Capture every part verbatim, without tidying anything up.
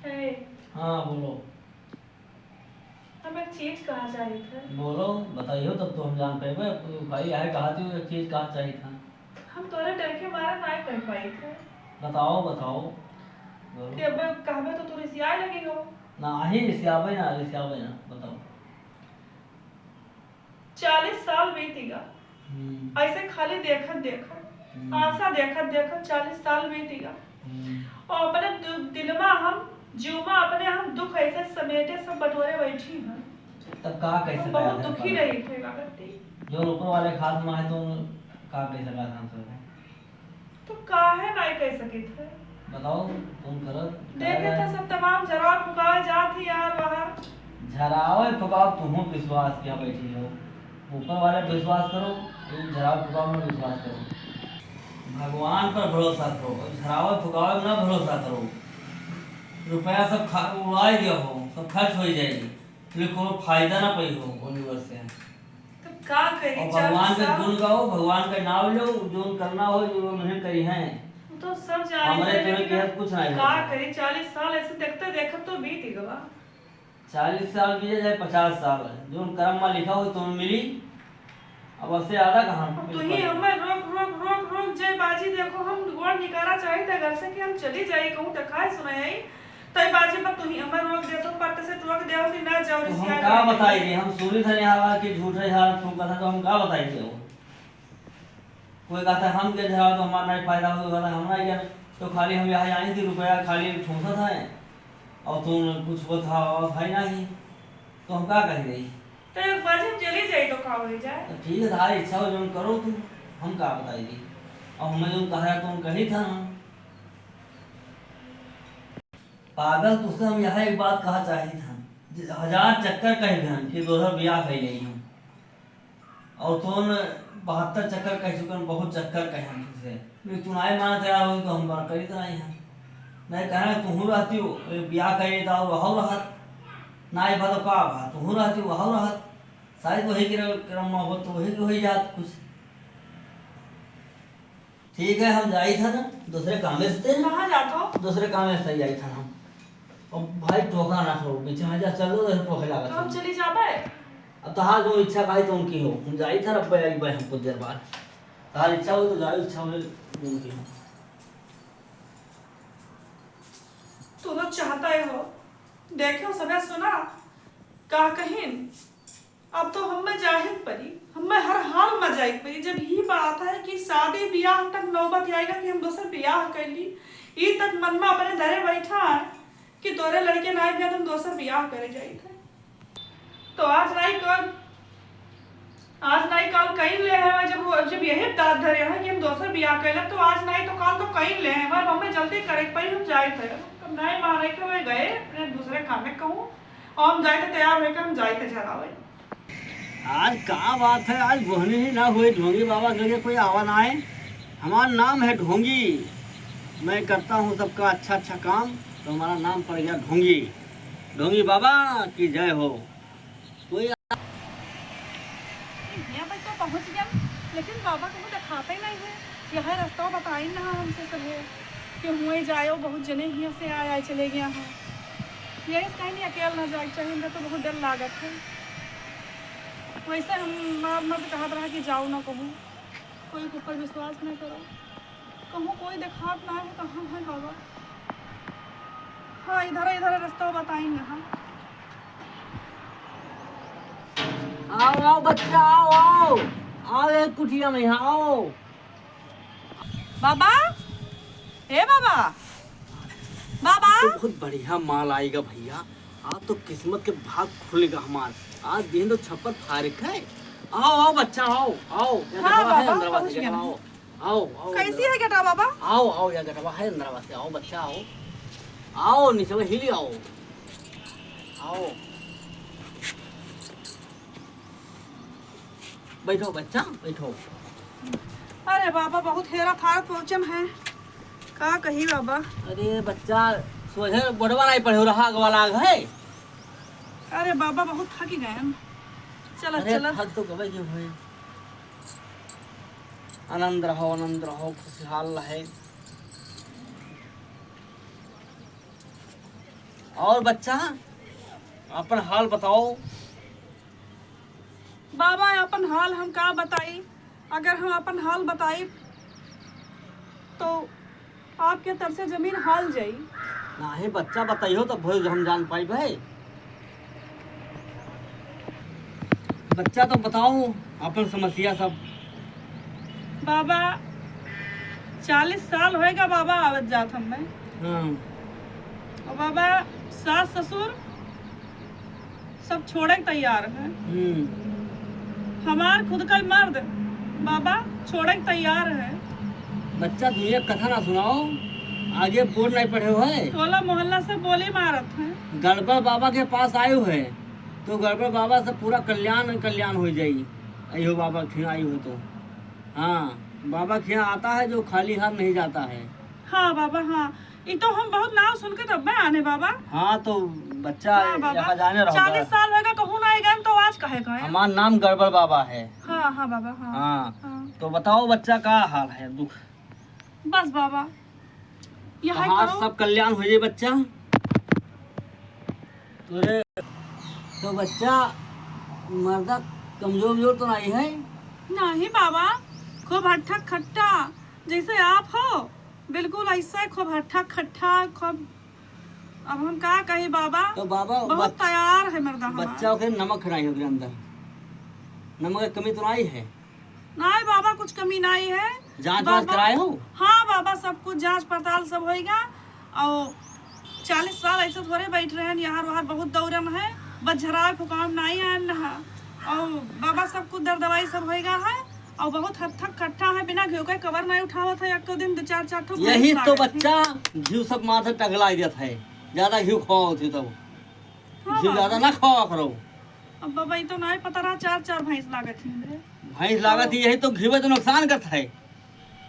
ए, हाँ, बोलो। हम एक चीज कहा चाहित है। बोलो, बताइयो, तब तो हम जान पेबे। भाई, है कहा तू एक चीज कहा चाहित है। हम तोरे डर के मारे नाहीं कह पाइत है। बताओ, बताओ, बोलो। कि अब कहबे तो तू रिसियाए लगी हो। नाहीं, रिसियाबे ना, रिसियाबे ना, बताओ। चालीस साल बीत गा। हम्म। ऐसे खाली देखत देखत, हम्म। आशा देखत देखत चालीस साल बीत गा। हम्म। और अपने दु-, दिलवा हम, जीवा अपने हम दुख ऐसे समेटे सब बटोरे बैठी हैं। तब का कह हम सकत बहुत है दुखी पर? रही थे, का करती? जो ऊपर वाले के हाथ में है, तो का कह सकत हम सब? तो काहे नाहीं कह सकित है? बताओ, तुम करो, देखे करा तो सब तमाम झराव फुकावे जात ही यार बाहर। झरावे फुकाव, तुहूँ विश्वास किया बैठी हो। ऊपर वाले पे विश्वास करो, ये झराव फुकाव में विश्वास करो। भगवान पर भरोसा करो, झरावे फुकावे में ना भरोसा करो। रुपया सब खा-, उड़ाई दिया हो, सब खर्च हो जाएगी, फिर कोनो फायदा ना पाई हो ओनी ओर से। तो का करी, और भगवान के गुण गाओ, भगवान का नाम लो, जोन करना हो, जो उन्हें करी हैं। वो तो सब जाने हमरे हैं, तोरे लेकिन के कुछ नहीं का होता। करी, चालीस साल ऐसे देखते देखत तो बीत गवा। चालीस साल बीते चाहे पचास साल, जोन करम में लिखा हो, तुम मिली। अब उससे ज्यादा कहाँ अब मिल तू ही पाएगा? हमें रोक, रोक, रोक, रोक, जय बाजी, देखो, हम गोड़ निकाला चाहिए था घर से कि हम चली जाई, कहूँ देखाए सुनाई आई। तय बाजी पर तू ही हमें रोक दे, तो पट से टोक दे, हम ना जाओ तो हम रिसिया का जाए। बताई रे, हम सुनी था यहाँ कि झूठ है यार, तुम कथा तो हम का बताई रे? कोई कहता है हम के झराओ तो हमारा नहीं फायदा हो, कोई कहता है हम नहीं जाने, तो खाली हम यहाँ आई थी रुपया खाली ठूसत है और तुम कुछ बता भाई नहीं, तो हम का कह गई? तो एक बाजी हम चली जाई तो का हो जाए? तो ठीक है, तुम्हारी इच्छा हो जो करो तुम, हम का बताई दी, और हमें जो कहा है तो हम कही था ना। पागल, तुझसे हम यह एक बात कहा चाहित हन, ज-, हजार चक्कर कह गए हन कि दोसर बियाह कर लेई हम। और तोन बहत्तर चक्कर कह चुकन, बहुत चक्कर कहे हम तुझसे। लेकिन तू नाई माना तैयार हो तो हम बात करी तो नहीं हम। नहीं कहना तुहूँ रहती हो, ये बियाह कर लेता और वह रहत। नाई भा तो का भा, तुहूँ रहती हो, वह रहत। शायद वही के क्रम में हो तो वही के हो ही जात कुछ। ठीक है, हम जाई था ना, दूसरे कामे से। कहाँ जात हो? दूसरे कामे से जाई था हम। अब भाई टोका ना करो, बीच में जा चलो, तो टोके लागत तो हम हो। चली जाबे। अब तहार जो इच्छा काहे तो उनकी हो, हम जाई था, अब आई बे हम कुछ देर बाद। तहार इच्छा हो तो जाओ, इच्छा हो उनकी हो। तू तो चाहता है हो, देखो सबे सुना, का कहिन? अब तो हम्मे जाहिक परी, हम्मे हर हाल में जाहिक परी। जब ई बात है कि शादी बियाह तक नौबत आएगा कि हम दोसर बियाह कर ली, ई तक मन में अपने धरे बैठा है कि तोरे लड़के ना आए तो हम दोसर बियाह करे जाइत है। तो आज नाई कल, आज नाई कल कहीं ले है, जब वो, जब यही दांत धरे हैं कि हम दोसर बियाह कर ले, तो आज नाई तो कल तो कहीं ले है, हमारे हमें जल्दी करे के परी, हम जाइत है। अब नाई माने के वे गए अपने दूसरे काम में कहूँ, और हम जाइत है तैयार होकर, हम जाइत है झरावे। आज का बात है, आज बोहनी ही ना हुई, ढोंगी बाबा के लगे कोई आवा ना है। हमारा नाम है ढोंगी, मैं करता हूँ सबका अच्छा अच्छा काम, तो हमारा नाम पड़ गया ढोंगी। ढोंगी बाबा की जय हो। कोई यहाँ पर तो पहुँच गया, लेकिन बाबा कहूँ देखाते ही नहीं है। यह रास्ता बताइन ना हमसे सब है कि हुए जाए, बहुत जने हियाँ से आए, आए चले गया है। यही से कहीं नहीं अकेल ना जाए चाहिए, हमरा तो बहुत डर लागत है। वैसे हम मार मार के कहत रहा कि जाओ ना कहूँ, कोई के ऊपर विश्वास ना करो। कहूँ कोई देखात ना है, कहाँ है बाबा? हाँ, इधर, इधर रास्ता बताइन ना। आओ, आओ बच्चा, आओ, आओ। आओ एक कुटिया में, आओ। बाबा, ए बाबा, बाबा। आज तो बहुत बढ़िया माल आएगा भैया, आज तो किस्मत के भाग खुलेगा हमार। आज दिन तो छप्पर फारिग है। आओ, आओ बच्चा, आओ, आओ। या हाँ, गेटवा है बाबा, अंदरवा से, पहुँच गया गेटवा, ना। आओ। आओ, आओ, कैसी अंदरवा। है गेटवा बाबा? आओ, आओ, या गेटवा है अंदरवा से, आओ बच्चा, आओ। आओ, नीचे में हिली आओ। आओ। बैठो बच्चा, बैठो। अरे बाबा, बहुत हेरा थार पहुँचन है, का कही बाबा। अरे बच्चा, सोझे बोर्डवा नहीं पढ़े हो रहा, अगवा लाग है। अरे बाबा, बहुत थक गए हम। चला, अरे चला। थक तो गवे के भाई। आनंद रहो, आनंद रहो, खुशहाल रहे। और बच्चा, अपन हाल बताओ। बाबा, अपन हाल हम का बताई? अगर हम अपन हाल बताई तो आपके तर से जमीन हाल जाई। नाही बच्चा, बताइयो तो भई हम जान पाई भाई। बच्चा तो बताओ अपन समस्या सब। बाबा, चालीस साल होएगा बाबा आवत जात हमें। हाँ। और बाबा, सास ससुर सब छोड़े के तैयार है। हम्म। हमार खुद का मर्द बाबा छोड़े के तैयार है। बच्चा, दुनिया के कथा ना सुनाओ, आगे बोर्ड नहीं पढ़े हो है। टोला मोहल्ला से बोली मारत है। गड़बड़ बाबा के पास आयो है तो गड़बड़ बाबा से पूरा कल्याण कल्याण हो जाई। अयो बाबा के यहाँ आई हो तो। हाँ, बाबा के यहाँ आता है जो खाली हाथ नहीं जाता है। हाँ बाबा, हाँ। ई तो हम बहुत नाव सुन के तब आने बाबा। हाँ, तो बच्चा हाँ बाबा, यहाँ जाने रहो चालीस साल होएगा कहूँ ना आए गए तो आज कहे गए। हमार नाम गड़बड़ बाबा है। हाँ, हाँ बाबा, हाँ। हाँ। हाँ। तो बताओ बच्चा, का हाल है, दुख? बस बाबा, यही कहाँ करो। सब कल्याण हो जाए बच्चा। तोरे तो बच्चा, मर्दा कमजोर उमजोर तो नहीं है? नहीं बाबा, खूब हट्ठा खट्टा, जैसे आप हो, बिल्कुल ऐसा खूब हट्ठा खट्टा, खूब, अब हम का कही बाबा, तो बाबा, बहुत बच-, तैयार है मर्दा हमार। बच्चा के नमक खराई हो गया अंदर, नमक की कमी तो नहीं है? नहीं बाबा, कुछ कमी नहीं है। जांच वांच बाबा, कराए हो? हाँ बाबा, सब कुछ जांच पड़ताल सब होएगा। और चालीस साल ऐसे थोड़े बैठ रहे हैं, यहाँ वहाँ बहुत दौड़न है, बस झराए फुकाम नहीं आन है। और बाबा, सब कुछ दर दवाई सब होएगा है। और बहुत हद तक खट्टा है, बिना घी के कवर नहीं उठावत है, एक दिन दो चार चार ठो यही भैंस तो लागत है। बच्चा घी सब माथे टगला देत है, ज्यादा घी खाओ थी तब। हाँ घी बाबा। ज्यादा ना खावा करो। अब बाबा, ई तो नाय पता रहा, चार चार भैंस लागत ही हमरे। भैंस लागत ही, यही तो घीवे तो नुकसान करत है।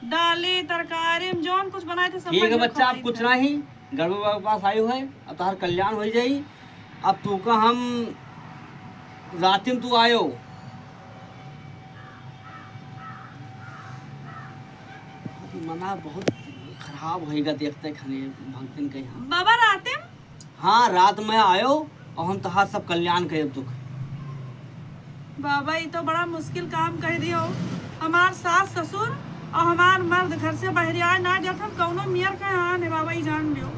दाली, तरकारी में जौन कुछ बनाए थे, सब ठीक है बढ़िया बच्चा, खवाई अब कुछ थे। नहीं, गड़बड़ बाबा के पास आयो है, अब तोहार कल्याण हो जाई। अब तू का हम रातिम तू आयो, मना बहुत खराब होएगा देखते खने भक्तन के यहाँ। बाबा रातिम हाँ, रात में आयो और हम तोहार सब कल्याण करे दुख। बाबा, ई तो बड़ा मुश्किल काम कह दियो। हमार सास ससुर और हमार मर्द घर से बहरियाए ना जात, हम कौनो मियर के यहाँ ने बाबा, ई जान लियो।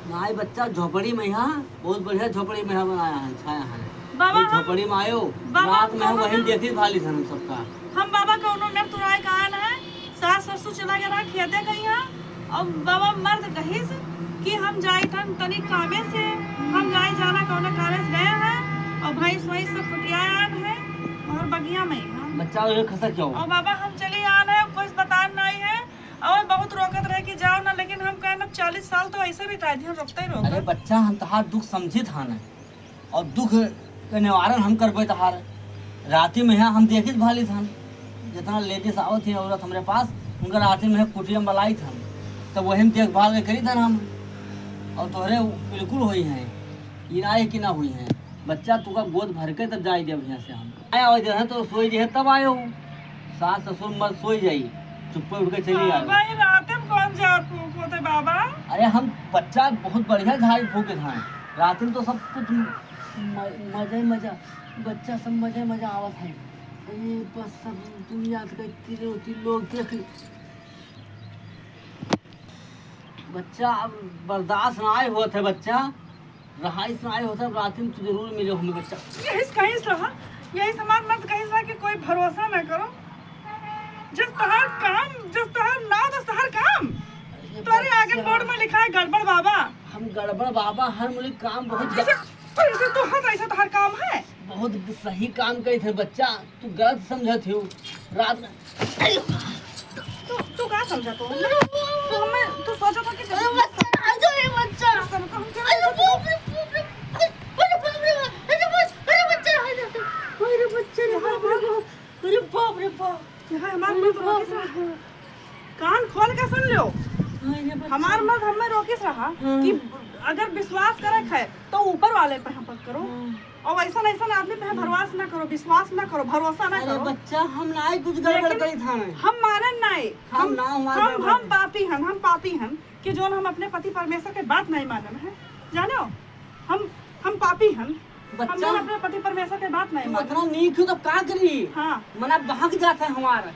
नाई बच्चा, झोपड़ी में यहाँ, बहुत बढ़िया झोपड़ी में यहाँ बनाया है, छाया है। बाबा, तो हम झोपड़ी में आयो, बाबा, रात में कौनो वहीं मियर देखी भाली सन हम सबका। हम बाबा कौनो मियर तुराए का आन है, सास ससुर चला गया रहा खेते कहीं, और बाबा मर्द कहिस कि हम जाइत हन तनी कामे से, हम जाए जाना कौनो कामे से गए हैं, और भैंस वैंस सब कुटिया आन है, और बगिया में ही हम। बच्चा उधर खसक जाओ। और बाबा हम चली आन है, कुछ बतान नहीं है, और बहुत रोकत रहे कि जाओ ना, लेकिन हम कहे ना, चालीस साल तो ऐसे बिता दिए, रोकते ही रोकते। अरे बच्चा, हम तोहार दुख समझित हन। और दुख के निवारण हम करबे तहार। राती में यहाँ हम देखित भाली थन, जितना लेडीज आवत ही औरत हमरे पास, उनका राती में कुटिया में बलाई थन, तब वही में देखभाल के करी थन हम। और तोहरे बिल्कुल होई हैं, ई ना है कि ना होई हैं। बच्चा तुका गोद भर के तब जाई देब यहाँ से हम। आया हो जहाँ तो सोई जे तब आयो हूँ। सास ससुर मर्द सोई जाई, चुप्पे उठ के चली आ। भाई, रात में कौन जात फूक होते बाबा? अरे हम बच्चा बहुत बढ़िया झाड़ी फूके था। रात में तो सब कुछ म-, मजे मजा, बच्चा सब मजे मजा आवत है। अरे बस सब दुनिया के तीनों तीन लोग देख ली। बच्चा अब बर्दाश्त ना आए होत है बच्चा। रहाइश ना आए होता, रात में तू जरूर मिले हमें बच्चा। यही कहीं से रहा, यही से हमार मर्द कहीं से रहा कि कोई भरोसा ना करो। जस तहार काम, जस तहार नाव, जस तहार काम। अरे तोरे आगे बच्चा। बोर्ड में लिखा है गड़बड़ बाबा। हम गड़बड़ बाबा, हर मुल्क काम बहुत जैसे, जैसे तू हो, वैसे तहार काम है। बहुत सही काम कही थे बच्चा, तू गलत समझत हो। रात में तू, तू का समझत हो? तू हमें, तू सोचत हो कि अरे बच्चा, आ जाओ रे बच्चा। बस हम, हम क्या अरे बाप रे, बाप रे, अरे बाप रे, अरे बस, अरे बच्चा, आ जाओ। अरे बच्चा रे, बाप रे बाप, अरे बाप रे बाप। यहाँ हमार अरे मर्द बाप रोकिस रे रहा। बाप। कान खोल के सुन लो। अरे बच्चा। हमार मर्द हमें रोकिस रहा हाँ। कि अगर विश्वास करे है तो ऊपर वाले पे हम करो। हाँ। और ऐसा, ऐसा आदमी पे भरवास ना करो, विश्वास ना करो, भरोसा ना अरे करो। बच्चा, हम नाई कुछ गड़बड़ लेकिन करी था ना। हम मानन नाई। हम हम, ना हमार हम, गड़बड़ हम है। पापी हन, हम पापी हन कि जोन हम अपने पति परमेश्वर के बात नहीं मानन है, जानो? हम, हम पापी हन। बच्चा, हम अपने पति परमेश्वर के बात नहीं तू माने। इतना नीक हो तो का करी? हाँ। मना बहक जात है हमार।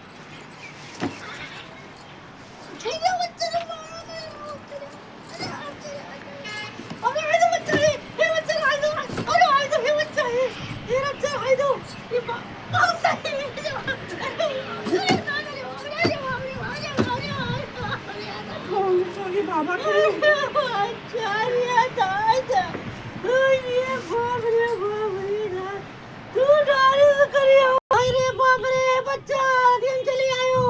तू गाड़ी से करियो। अरे बाप रे, बच्चा, अभी हम चली आयो।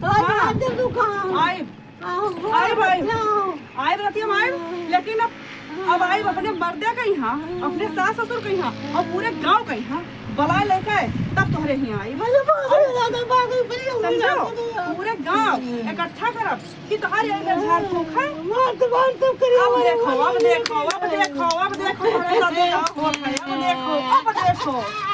आज हाँ। आज जब तू कहाँ? आइब। आओ, आइब, आइब। बच्चा। आइब, रतिया में आइब। लेकिन अब, अब आइब अपने मर्दे के यहाँ, अपने सास ससुर के यहाँ और पूरे गांव के यहाँ बलाए लेके आए, तब तोहरे यहाँ आइब। अरे बाप रे, दादा, बाप रे, बड़ी हो गई, समझो? बाप रे। पूरे गांव इकट्ठा करब। कि तोहार यही में झाड़ फूक है। मार तो, मार तो करियो, अब देखो, अब देखो, अब देखो, अब देखो, हमारे साथ क्या हो रहा है, अब देखो, अब देखो।